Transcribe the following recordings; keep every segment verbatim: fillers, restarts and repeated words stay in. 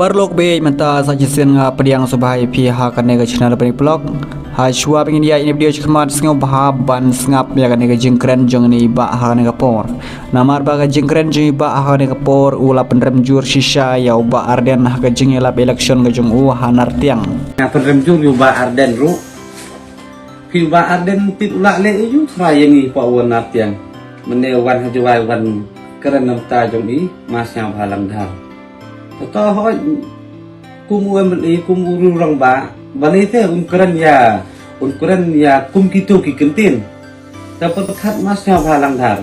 Paralok bad mynta sa shisien nga pdiang sngewbha ïa phi ha kane ka channel Panic Vlog. Ha shuwa ban ngin ïa ïa ine i video shakhmat, sngewbha ban sngap ïa kane ka jingkren jong ine i bah ha kane ka por. Namar ba ka jingkren jong i bah ha kane ka por u la pynrem jur shisha ïa u Bah Ardent ha ka jingïalap election ka jong u ha Nartiang. Nga pynrem jur ïa u Bah Ardent ruh. Phi u Bah Ardent, tip u lah leh aiu trai ïa ngi hapoh Nartiang. Mynne wan ha Jowai wan kren na ka bynta jong i Ma Sniawbhalang Dhar. Te to hooid, kum u MLA, kum u rangbah, balei te un kren ïa, un kren ïa kum kito ki kyntien. Te pyrkhat Ma Sniawbhalang Dhar,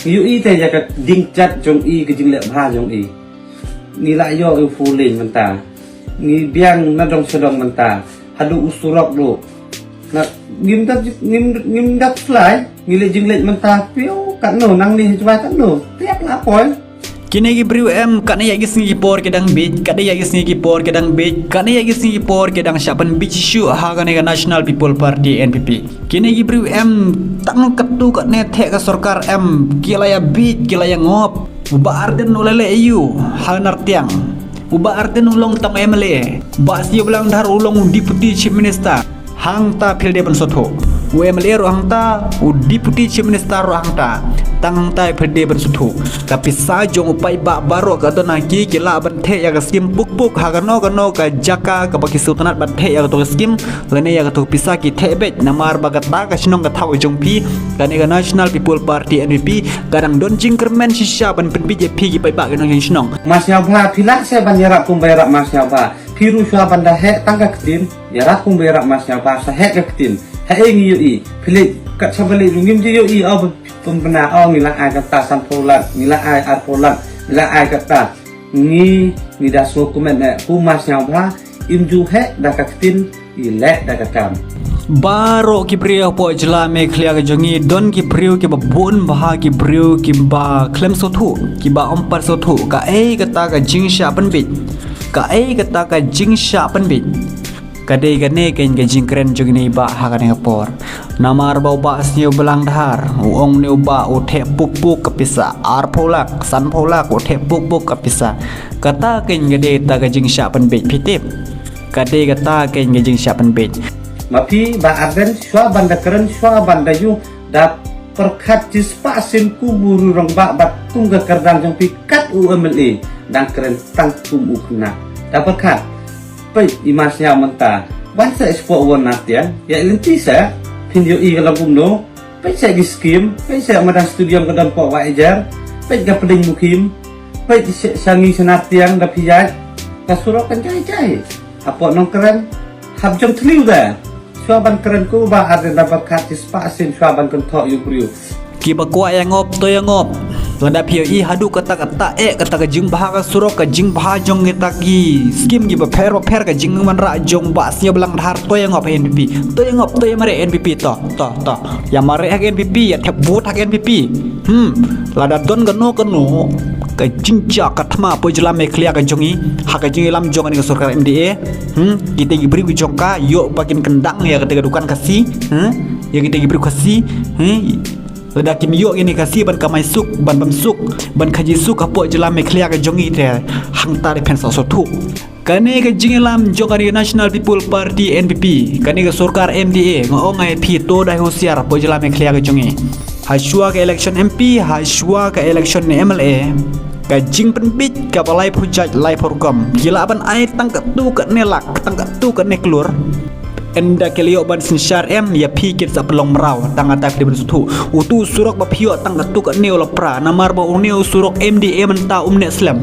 ngi ïohi te ïa ka jingjat jong i, ka jingleh bha jong i. Ngi la ïoh ïa u four lane mynta. Ngi biang na dong sha dong mynta. Haduh u surok ruh. Na, ngim da, ngim, ngim da khuslai. Ngi leh jingleh mynta phi ïoh katno nangne ha Jowai katno. Te ïa la poi. Kine ki briew em, katne ïa ki sngi ki por ki dang bieit, katne ïa ki sngi ki por ki dang bieit, katne ïa ki sngi ki por ki dang shah pynbieit shuh ha kane ka National People Party, NPP. Kine ki briew em, tang katto katne theh ka sorkar em, ki la ïa bieit, ki la ïa ngop. U Bah Ardent u la leh aiu ha Nartiang. U Bah Ardent u long tang MLA. Bah Sniawbhalang Dhar u long u Deputy Chief Minister. Hangta phi la dei ban sngewthuh. U MLA ruh hangta, u Deputy Chief Minister ruh hangta. Tang hangta phi la dei ban sngewthuh. Ka pisa jong u paidbah baroh ka don ha ki, ki lah ban theh ïa ka skim puk puk ha kano kano ka jaka kaba ki sngewtynnat ban theh ïa kato ka skim. Lane ïa kato ka pisa ki theh beit, namar ba kata ka shnong ka thaw jong phi, kane ka National People Party, NPP, ka dang don jingkyrmen shisha ban pynbieit ïa phi ki paidbah ki nongshong shnong. Ma Sniawbha, phi lah seh ban ïarap kumba ïarap Ma Sniawbha. Phi ruh shuwa ban da heh tang ka ktien, ïarap kumba ïarap Ma Sniawbha, sa heh ka ktien. Haei ngi ïohi, phi leh kat shaba leh ruh ngim ju ïohi, oh, pynbna, oh, ngi la ai kata sanphew lak, ngi la ai arphew lak, ngi la ai kata. Ngi, ngi da sngewkmen eh, u Ma Sniawbha, im ju heh da ka ktien, i leh da ka kam. Baroh ki briew hapoh jylla Meghalaya ka jong ngi, don ki briew kiba bun bha, ki briew kiba khlem sngewthuh, kiba ym pat sngewthuh, kaei kata ka jingshah pynbieit. Kaei kata ka jingshah pynbieit. Ka dei kane keiñ ka jingkren jong ine i bah ha kane ka por. Namar ba u Bah Sniawbhalang Dhar, u ong une u bah u theh puk puk ka pisa, arphew lak, sanphew lak, u theh puk puk ka pisa. Kata keiñ ka dei kata ka jingshah pynbieit, phi tip. Ka dei kata keiñ ka jingshah pynbieit. Ma phi Bah Ardent, shuwa ban da kren, shuwa ban da ïuh, da pyrkhat shispah sien kum u rangbah bad kum ka kyrdan jong phi kat u MLA, dang kren tang kum u khynnah. Da pyrkhat. Peit i Ma Sniaw mynta. Wan seh shapoh Nartiang, ïa lynti seh, phin ïohi ka long kumno. Peit seh ki skim, peit seh madan stadium ka don hapoh Wahiajer. Peit ka pdeng Mukhim. Peit seh sha ngi sha Nartiang da phi ïaid. Ka surok kan jai jai. Hapoh Nongkrem, hap jong thliew da. Shuwa ban kren ko Bah Ardent, da pyrkhat shispah sien shuwa ban kynthoh ïa u briew. Kiba kwah ïa ngop, to ïa ngop. Lada phi ïohi haduh kata kata eh, kata ka jingbha ka surok, ka jingbha jong kita ki skim kiba pher ba pher, ka jingwanrah jong Bah Sniawbhalang Dhar, to ïa ngop ha NPP. To ïa ngop, to ïa mareh NPP, to, to, to. Ïa mareh ha NPP, ïa thep vote ha NPP. Hmm. Lada don kano kano ka jingjia ka thma hapoh jylla Meghalaya ka jong ngi, ha ka jingïalam jong kane ka sorkar MDA. Hmm, kita ki briew ki jong ka, ïoh ba kin kyndang ïa kata ka dukan Khasi, hmm, ïa kita ki briew Khasi, hmm, lada kim ïoh kine Khasi ban kamai suk, ban bam suk, ban khaji suk hapoh jylla Meghalaya ka jong ngi te, hangta te phin sa sngewthuh. Kane ka jingïalam jong kane ka National People Party, NPP, kane ka sorkar MDA, nga ong ïa phi to dei husiar hapoh jylla Meghalaya ka jong ngi. Ha shuwa ka election MP, ha shuwa ka election ne MLA, ka jingpynbieit kaba laiphew jait laiphew rukom. Ki lah ban ai tang katto katne lak, tang katto katne klur. Ynda ki la ïoh ban synshar em, ïa phi kin sa pynlong mraw, tang kata phi dei ban sngewthuh. Utu u surok ba phi ïoh tang katto katne u la pra, namar ba une u surok MDA mynta um neh slem.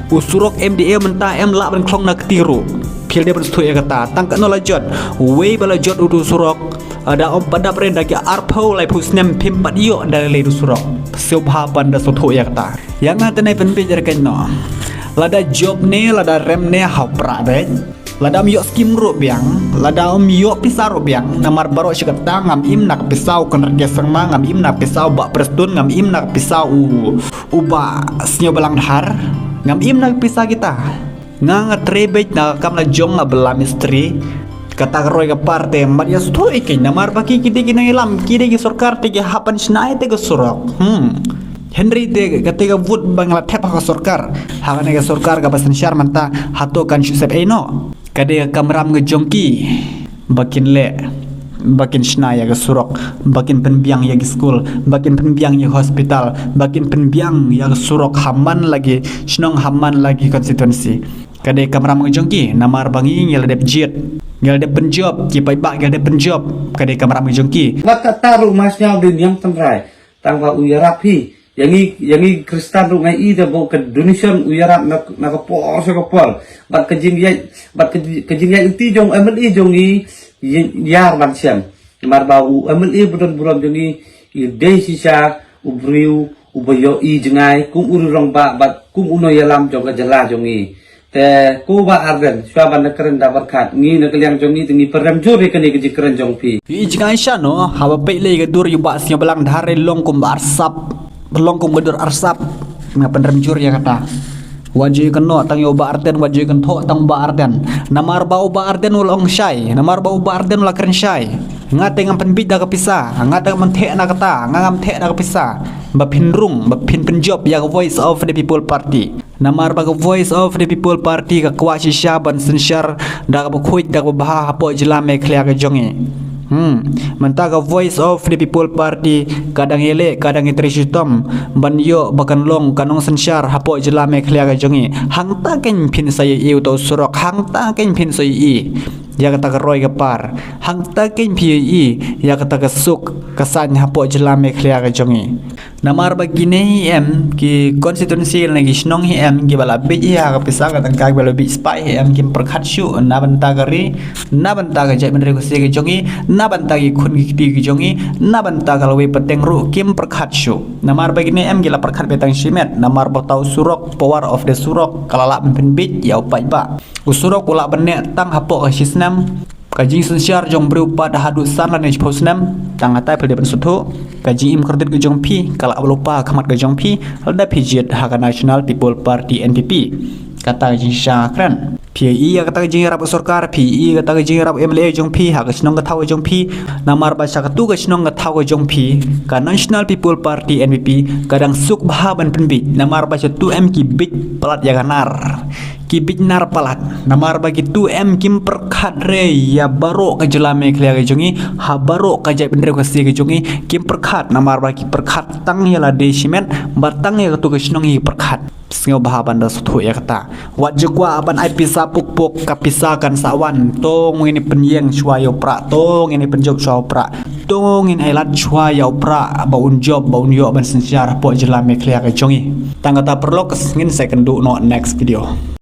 U surok MDA mynta em lah ban khlong na kti ruh. Phi la dei ban sngewthuh ïa kata, tang katno la jot. Wei ba la jot utu u surok. Lada ym pat dap re da ki arphew laiphew snem phim pat ïoh da lei utu u surok. Sngewbha ban da sngewthuh ïa kata. Ïa nga te nai pynbieit ïa ka noh. Lada jop ne, lada rem ne, ha u pra beit. Lada ym ïoh skim ruh biang, lada ym ïoh pisa ruh biang, namar baroh shi katta ngam im na ka pisa u Conrad K Sangma, ngam im na ka pisa u Bah Prestone, ngam im na ka pisa u, u Bah Sniawbhalang Dhar, ngam im na ka pisa kita. Nga nga trei beit na ka kam la jong nga ba la mistri. Kata ka roi ka par te mat ïa sngewthuh ïa ki, namar ba ki ki dei ki nongïalam, ki dei ki sorkar te ki hap ban shna ïa te ka surok. Hmm. Hynrei te kata ka vote ba nga la thep ha ka sorkar, ha kane ka sorkar kaba synshar mynta, hato kan shu sep ei noh? Ka dei ka kamram ka jong ki ba kin leh, ba kin shna ïa ka surok, ba kin pynbiang ïa ki skul, ba kin pynbiang ïa ka hospital, ba kin pynbiang ïa ka surok ha man la ki shnong, ha man la ki constituency. Ka dei kamram ka jong ki, namar ba ngi ngi la dep jied, ngi la dep pynjop, ki paidbah ngi la dep pynjop. Ka dei kamram ka jong ki. Wat kata ruh ma sñiaw dei niam tynrai. Tang ba u ïarap hi. Ïa ngi, ïa ngi Khristan ruh nga i da ba ka donation u ïarap na, na ka por sha ka por. Bad ka jingïaid, bad ka ji-, ka jingïaid lynti jong M L A jong ngi, ïa, ïar ban shem. Namar ba u M L A ba don burom jong ngi, i dei shisha u briew uba ïohi jngai kum u rangbah bad kum u nongïalam jong ka jylla jong ngi. Te ko Bah Ardent, shuwa ban da kren da pyrkhat, ngi na ka liang jong ngi te ngi pyrem jur ïa kane ka jingkren jong phi. Ïohi jngai shano, haba peit lei ka dur ïa u Bah Sniawbhalang Dhar, long kum ba arsap, long kum ka dur arsap. Nga pynrem jur ïa kata. Wat ju ïakynnoh tang ïa u Bah Ardent, wat ju ïakynnoh tang u Bah Ardent. Namar ba u Bah Ardent u la ong shai, namar ba u Bah Ardent u la kren shai. Nga te ngam pynbit da ka pisa, nga te ngam theh na kata, nga ngam theh da ka pisa. Ba phin rung, ba phin pynjop ïa ka Voice of the People Party. Namar ba ka Voice of the People Party ka kwah shisha ban synshar da kaba khuid, da kaba bha hapoh jylla Meghalaya ka jong ngi. Hmm. Mynta ka Voice of the People Party ka dang ïaleh, ka dang ïatrei shitom ban ïoh ba kan long ka nongsynshar hapoh jylla Meghalaya ka jong ngi. Hangta kein phin sa ïohi uta u surok, hangta kein phin sa ïohi ïa kata ka roi ka par. Hangta kein phi ïohi ïa kata ka suk ka saiñ hapoh jylla Meghalaya ka jong ngi. Namar ba kine hi em ki constituency lane ki shnong hi em kiba la biej hi ha ka pisa, ka tyngka kiba la biej spah hi em, kim pyrkhat shuh na bynta ka ri, na bynta ka jaitbynriew Khasi ka jong ngi, na bynta ki khun ki kti ki jong ngi, na bynta ka lawei pateng ruh kim pyrkhat shuh. Namar ba kine em ki la pyrkhat beit tang shimet, namar ba uta u surok, power of the surok ka la lah ban pynbiej ïa u paidbah. U surok u lah ban neh tang hapoh ka shisnem. Ka jingsynshar jong briew pat haduh san lane shiphew snem, tang hatai phi la dei ban sngewthuh. Ka jingim kordit ka jong phi ka lah ban lypa ha khmat ka jong phi lada phi jied ha ka National People Party, N P P. Kata ka jingshisha kren. Phi ïohi ïa kata ka jingïarap ka sorkar, phi ïohi ïa kata ka jingïarap M L A jong phi ha ka shnong ka thaw ka jong phi. Namar ba sha katu ka shnong ka thaw ka jong phi, ka National People Party, N P P, ka dang suk bha ban pynbiej. Namar ba shatu em ki biej palat ïa ka nar. Ki biej nar palat. Namar ba kitu em kim pyrkhat re ïa baroh ka jylla Meghalaya ka jong ngi, ha baroh ka jaitbynriew Khasi ka jong ngi, kim pyrkhat, namar ba ki pyrkhat tang ïa lade shimet, bad tang ïa katu ka shnong ki pyrkhat. Sngewbha ban da sngewthuh ïa kata. Wat ju kwah ban ai pisa puk puk, ka pisa kan sa wan. To ngin ïa pynïeng shuwa ïa u prah, to ngin ïa pynjop shuwa u prah, to ngin ai lad shuwa ïa u prah ba un jop, ba un ïoh ban synshar hapoh jylla Meghalaya ka jong ngi. Tang kata paralok, ngin sa ïakynduh noh next video.